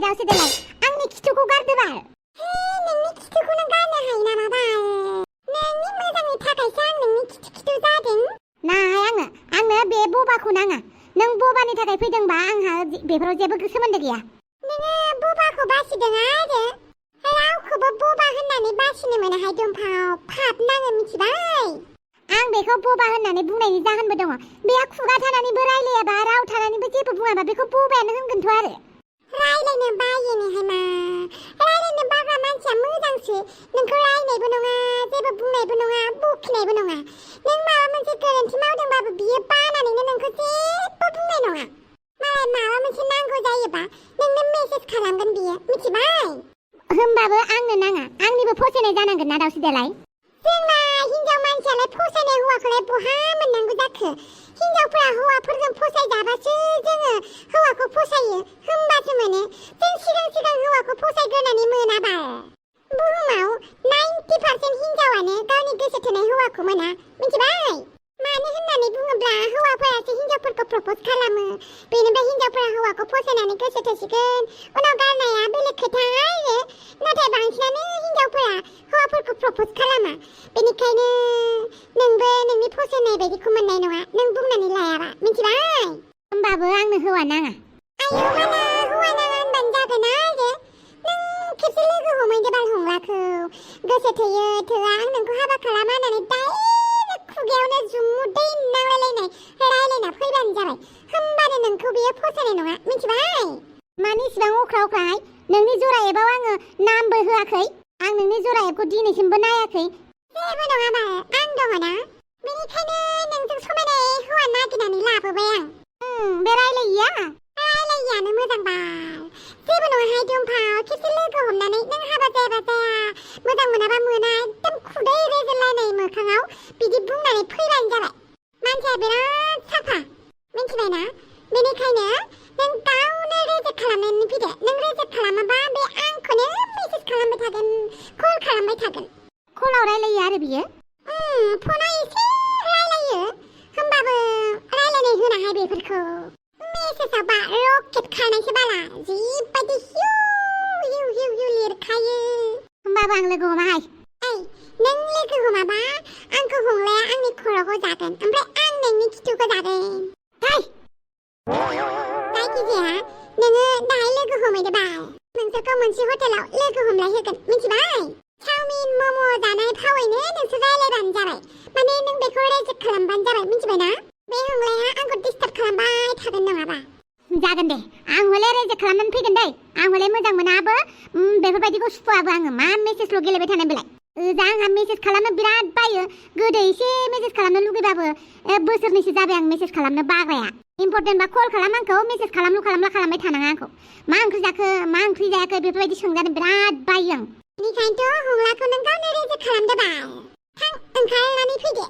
दावसो देलाय आंनि खिथुखौ गारदोबाल नोंनि खिथुखौनो गारनो हायो नामा बाल नोंनि मोजांनि थाखायसो आं नोंनि खिथु जादों नाहाय आंनो बे बबाखौ नाङा नों बबानि थाखाय फैदोंबा आंहा बेफोराव जेबो सोमोन्दो गैया नोङो बबाखौ बासिदों आरो रावखौबो बबा होननानै बासिनो मोनाहाय दुम्पाव पाप नाङो मिथिबाय आं बेखौ बबा होननानै बुंनायनि जाहोनबो दङ बेहा खुगा थानानैबो रायलायाबा राव थानानैबो जेबो बुङाबा बेखौ बबायानो होनगोनथ' आरो रायलायनो बायोनोहाय मा रायलायनो बाग्रा मानसिया मोजांसो नोंखौ रायनायबो नङा जेबो बुंनायबो नङा बखिनायबो नङा नों माबा मोनसे गोरोन्थि मावदोंबाबो बियो बानानैनो नोंखौ जेबो बुंनाय नङा मालाय माबा मोनसे नांगौ जायोबा नोंनो मेसेज खालामगोन बियो मिथिबाय होमबाबो आंनो नाङा आंनिबो फसायनाय जानांगोन ना दावसो देलाय जोंना हिनजाव मानसियालाय फसायनाय हौवाखौलाय बहा मोननांगौ जाखो हिनजावफोरा हौवाफोरजों फसायजाबासो जोङो हौवाखौ फसायो होमबासो मोनो जों सिगां हौवाखौ फसायग्रोनानै मोनाबा बुहुमाव 90% हिनजावानो गावनि गोसो थोनाय हौवाखौ मोना मिथिबाय मानो होननानै बुङोब्ला हौवाफोरासो हिनजावफोरखौ प्रप'ज खालामो बेनिफ्राय हिनजावफोरा हौवाखौ फसायनानै गोसो थोसिगोन उनाव गारनाया बेलेग खोथा आरो नाथाय बांसिनानो हिनजावफोरा हौवाफोरखौ प्रप'ज खालामा बेनिखायनो नोंबो नोंनि फसायनाय बायदिखौ मोननाय नङा नों बुंनानै लायाबा मिथिबाय होमबाबो आंनो हौवा नाङा आयौ माला हौवा नाङा होनबानो जागोन आरो नों खेबसे लोगो हमहैदो बाल हंलाखौ गोसो थोयो थोआ आं नोंखौ हाबा खालामा होननानै डाइरेक्ट खुगायावनो जुमुदै नांलायलायनाय रायलायना फैबानो जाबाय होमबानो नोंखौ बियो फसायनाय नङा मिथिबाय मानो इसिबां अख्राहाय नोंनि जरा एबाव आङो नामबो होआखै आं नोंनि जरा एबखौ दिनैसिमबो नायाखै जेबो नङा बाल आं दङ ना बेनिखायनो नोंजों समायनाय हौवा नागिरनानै लाबोबाय आं बे रायलायियानो मोजां बाल जेबो नङाहाय दुम्पाव खेबसे लोगो हमनानै नों हाबा जायाबा जाया मोजां मोनाबा मोना एकदम खुदै रेजेरलायनाय मोखाङाव बिदि बुंनानै फैबानो जाबाय मानसिया बिराद साफा मिथिबायना बेनिखायनो नों गावनो रेजेक्ट खालामनानै फैदो नों रेजेक्ट खालामाबा बे आंखौनो मेसेज खालामबाय थागोन कल खालामबाय थागोन कलाव रायलायो आरो बियो फनाव एसे रायलायो होमबाबो रायलायनाय होनाहाय बेफोरखौ मेसेजआव बा रकेट खानायसो बाला जिबायदि हिउ लिरखायो होमबाबो आं लोगो हमाहाय नों लोगो हमाबा आंखौ हंलाया आंनि खर'खौ जागोन ओमफ्राय आं नोंनि खिथुखौ जागोन जायखिजाया नोङो दाहाय लोगो हमहैदो बाल नोंसोरखौ मोनसे हटेलाव लोगो हमलाय होगोन मिथिबाय चाउमिन मम' जानाय फावैनो नोंसोर रायलायबानो जाबाय माने नों बेखौ रेजेक्ट खालामबानो जाबाय मिथिबायना बे हंलाया आंखौ डिस्टार्ब खालामबाय थागोन नङाबा जागोन दे आं हले रेजेक्ट खालामनानै फैगोन दै आं हले मोजां मोनाबो बेफोरबायदिखौ सुखुआबो आङो मा मेसेजल' गेलेबाय थानाय बेलाय आंहा मेसेज खालामनो बिराद बायो गोदो एसे मेसेज खालामनो लुगैबाबो बोसोरनैसो जाबाय आं मेसेज खालामनो बाग्राया इम्पर्टेन्टबा कल खालाम आंखौ मेसेज खालामला खालामबाय थानाङा आंखौ मा ओंख्रि जाखो मा ओंख्रि जायाखै बेफोरबायदि सोंजानो बिराद बायो आं बेनिखायनोथ' हंलाखौ नों गावनो रेजेक्ट खालामदो बाल थां ओंखारनानै फैदो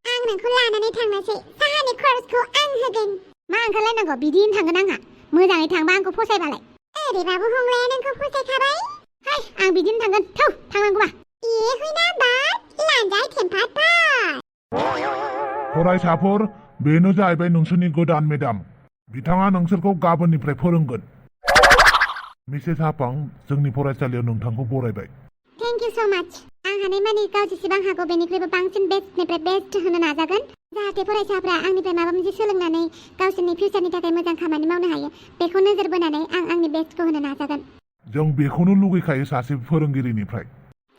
आं नोंखौ लानानै थांनोसै साहानि खरसखौ आं होगोन मा ओंखारलायनांगौ बिदिनो थांगोन आंहा मोजाङै थांबा आंखौ फसायबालाय ओरैबाबो हंलाया नोंखौ फसायखाबाय आं बिदिनो थांगोन थौ थांनांगौबा फरायसाफोर बेनो जाहैबाय नोंसोरनि गोदान मेडाम बिथाङा नोंसोरखौ गाबोननिफ्राय फोरोंगोन मिसेस हाफां जोंनि फरायसालियाव नोंथांखौ बरायबाय थेंक इउ स माच आं हानायमानि गाव जेसेबां हागौ बेनिख्रुइबो बांसिन बेस्टनिफ्राय बेस्ट होनो नाजागोन जाहाथे फरायसाफ्रा आंनिफ्राय माबा मोनसे सोलोंनानै गावसोरनि फिउचारनि थाखाय मोजां खामानि मावनो हायो बेखौ नोजोर बोनानै आं आंनि बेस्टखौ होनो नाजागोन जों बेखौनो लुगैखायो सासे फोरोंगिरिनिफ्राय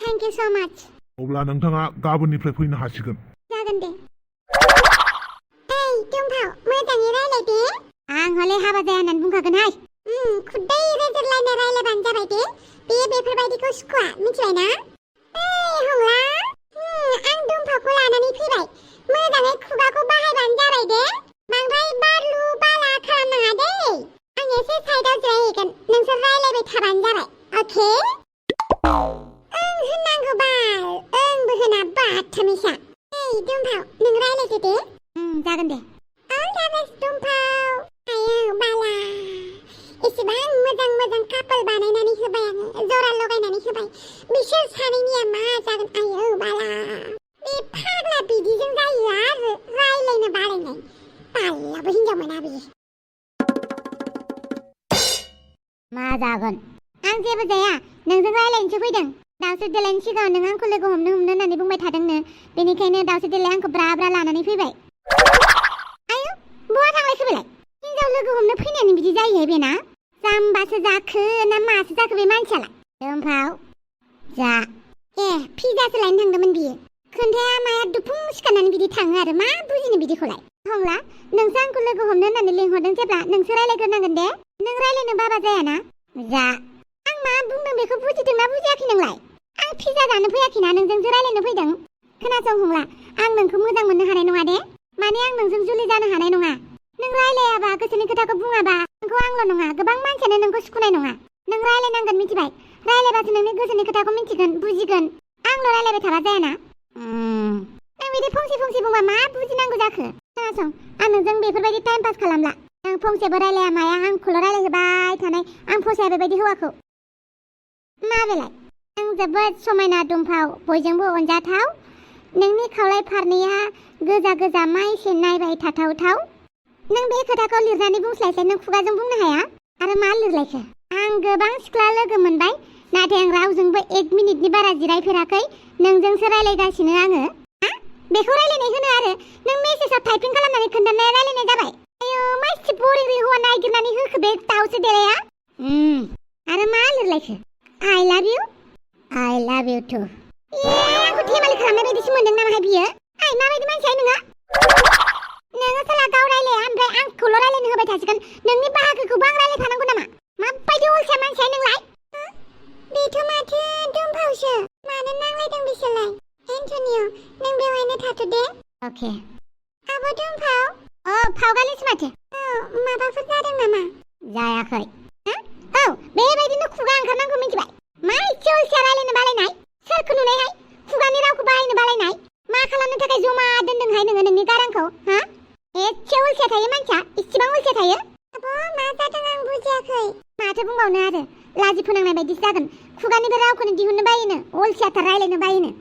थेंक इउ स माच अब्ला नोंथाङा गाबोननिफ्राय फैनो हासिगोन जागोन दे दुम्पाव मोजाङै रायलाय दे आं हले हाबा जाया होननानै बुंखागोनहाय खुदै रेजेरलायना रायलायबानो जाबाय दे बेयो बेफोरबायदिखौ सुखुआ मिथिबायना हंला आं दुम्पावखौ लानानै फैबाय मोजाङै खुगाखौ बाहायबानो जाबाय दे बांद्राय बारलु बाला खालामनाङा दै आं एसे साइडआव जिरायहैगोन नोंसोर रायलायबाय थाबानो जाबाय अके होननांगौ बाल ओंबो होना बाथामिसा दुम्पाव नों रायलायदो दे जागोन दे all the best दुम्पाव आयौ बाला एसेबां मोजां कापोल बानायनानै होबाय आङो जरा लगायनानै होबाय बिसोर सानैनिया मा जागोन आयौ बाला बे फाग्ला बिदिजों जायो आरो रायलायनो बालायनाय बालाबो हिनजाव मोना बियो मा जागोन? आं जेबो जाया, नोंजों रायलायनोसो फैदों। दाउस्रि देलायनि सिगाङाव नों आंखौ लोगो हमनो होननानै बुंबाय थादोंनो, बेनिखायनो दाउस्रि देलाया आंखौ ब्रा ब्रा लानानै फैबाय। आयौ, बहा थांलायखो बेलाय? हिनजाव लोगो हमनो फैनायानो बिदि जायोहाय बेना? जाम्बासो जाखो ना मासो जाखो बे मानसियालाय? दुम्पाव, जा। ए, पिजासो लायनो थांदोंमोन बियो। खोन्थाया माया दुफुं सिखारनानै बिदि थाङो आरो मा बुजिनो बिदिखौलाय? हंला, नोंसो आंखौ लोगो हमनो होननानै लिंहरदों जेब्ला नोंसो रायलायग्रोनांगोन दे। नों रायलायनो बाबा जायाना? जा। आं मा बुंदों बेखौ बुजिदोंना बुजियाखै नोंलाय? आं पिजा जानो फैयाखैना, नोंजोंसो रायलायनो फैदों। खोनासं हंला, आं नोंखौ मोजां मोननो हानाय नङा दे। माने आं नोंजों जुलि जानो हानाय नङा। नों रायलायाबा, गोसोनि खोथाखौ बुङाबा, नोंखौ आंल' नङा, गोबां मानसियानो नोंखौ सुखुनाय नङा। नों रायलायनांगोन, मिथिबाय? रायलायबासो नोंनि गोसोनि खोथाखौ मिथिगोन, बुजिगोन। आंल' रायलायबाय थाबा जायाना? नों बिदि फंसे फंसे बुंबा मा बुजिनांगौ जाखो? खोनासं, आं नोंजों बेफोरबायदि टाइम पास खालामला। नों फंसेबो रायलाया माया आंखौल' रायलायहोबाय थानाय, आं फसाया बेबायदि हौवाखौ। मा बेलाय? आं जोबोद समायना दुम्पाव, बयजोंबो अनजाथाव। नोंनि खावलाय फारनैया गोजा गोजा माइसे नायबाय थाथावथाव। नों बे खोथाखौ लिरनानै बुंस्लायस्लाय नों खुगाजों बुंनो हाया? आरो मा लिरलायखो? आं गोबां सिख्ला लोगो मोनबाय, नाथाय आं रावजोंबो 1 मिनिटनि बारा जिरायफेराखै। नोंजोंसो रायलायगासिनो आङो। हा? बेखौ रायलायनाय होनो आरो नों मेसेजाव टाइपिं खालामनानै खोन्थानाय रायलायनाय जाबाय। आयौ, मानसि बरिंनि हौवा नागिरनानै होखो बे दाउस्रि देलाया? आरो मा लिरलायखो? I love you? I love you too. आंखौ थेमालि खालामनाय बायदिसो मोनदों नामाहाय बियो? आइ, माबायदि मानसिया नोङो? नोङो साला गाव रायलाया, ओमफ्राय आंखौल' रायलायनो होबाय थासिगोन। नोंनि बाहागोखौबो आं रायलायफानांगौ नामा? माबायदि अलसिया मानसिया नोंलाय? बेथ' माथो दुम्पावसो। मानो नांलायदों बिसोरलाय? एन्टनिय', नों बेवहायनो थाथ' दे। अके। आब' दुम्पाव? औ, फावगालिसो माथो। औ, माबाफोर जादों नामा? जायाखै। औ, बेबायदिनो खुगा ओंखारनांगौ, मिथिबाय? मा इसे अलसिया रायलायनो बालायनाय? सोरखौ नुनायहाय? खुगानि रावखौ बाहायनो बालायनाय? मा खालामनो थाखाय जमा दोनदोंहाय नोङो नोंनि गारांखौ? हा? एसे अलसिया थायो मानसिया, इसेबां अलसिया थायो? आब', मा जादों आं बुजियाखै। माथो बुंबावनो आरो, लाजि फोनांनाय बायदिसो जागोन। खुगानि बे रावखौनो दिहुननो बायोनो, अलसियाथार, रायलायनो बायोनो।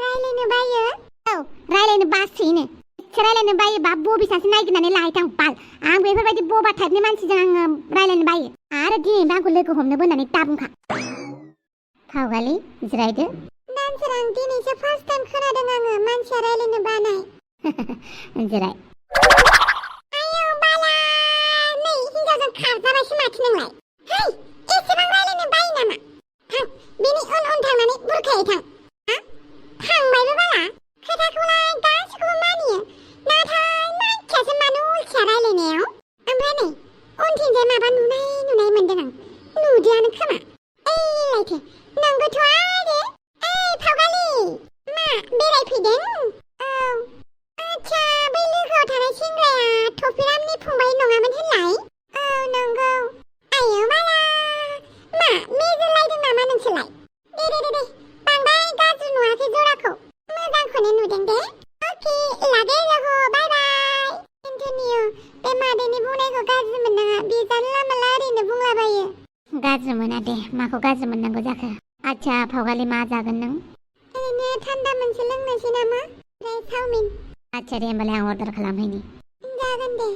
रायलायनो बायो? औ, रायलायनो बासोयोनो। एसे रायलायनो बायोबा बबे सासे नागिरनानै लाहैथां बाल। आं बेफोरबायदि बबा टाइपनि मानसिजों आङो रायलायनो बायो। आरो दिनैबो आंखौ लोगो हमनो होननानै दाबुंखा। फावगालि, जिरायदो। नानसोर, आं दिनैसो फार्स्ट टाइम खोनादों आङो मानसिया रायलायनो बानाय। जिराय। आयौ बाला, नै हिनजावजों खारजाबायसो माथो नोंलाय? है, एसेबां रायलायनो बायो नामा? थां, बेनि उन उन थांनानै बुरखायै थां। हा? थांबायबो बाला? खोथाखौलाय गासिखौबो मानियो, नाथाय मानसियासो मानो अलसिया रायलायनायाव? ओमफ्राय नै, उनथिंजाय माबा नुनाय मोनदों आं। नुदोआनो खोमा। लायथो, नंगौथ' आरो। फावगालि, मा बेरायफैदों? औ। आच्छा, बै लोगोआव थानाय सेंग्राया थफिरामनि फंबाय नङामोन होनलाय? औ, नंगौ। आयौ बाला, मा मेजरलायदों नामा नोंसोरलाय? दे, बांद्राय गाज्रि नुवाखै जराखौ। मोजांखौनो नुदों दे। अके, लादे रह, बाय बाय। एन्टनिय', बे मादैनि बुंनायखौ गाज्रि मोननाङा, बे जानला मानला ओरैनो बुंलाबायो। गाज्रि मोना दे, माखौ गाज्रि मोननांगौ जाखो? आच्छा, फावगालि, मा जागोन नों? ओरैनो थान्दा मोनसे लोंनोसै नामा? ओमफ्राय चावमिन। आच्छा दे, होमबालाय आं अर्डार खालामहैनि। जागोन दे।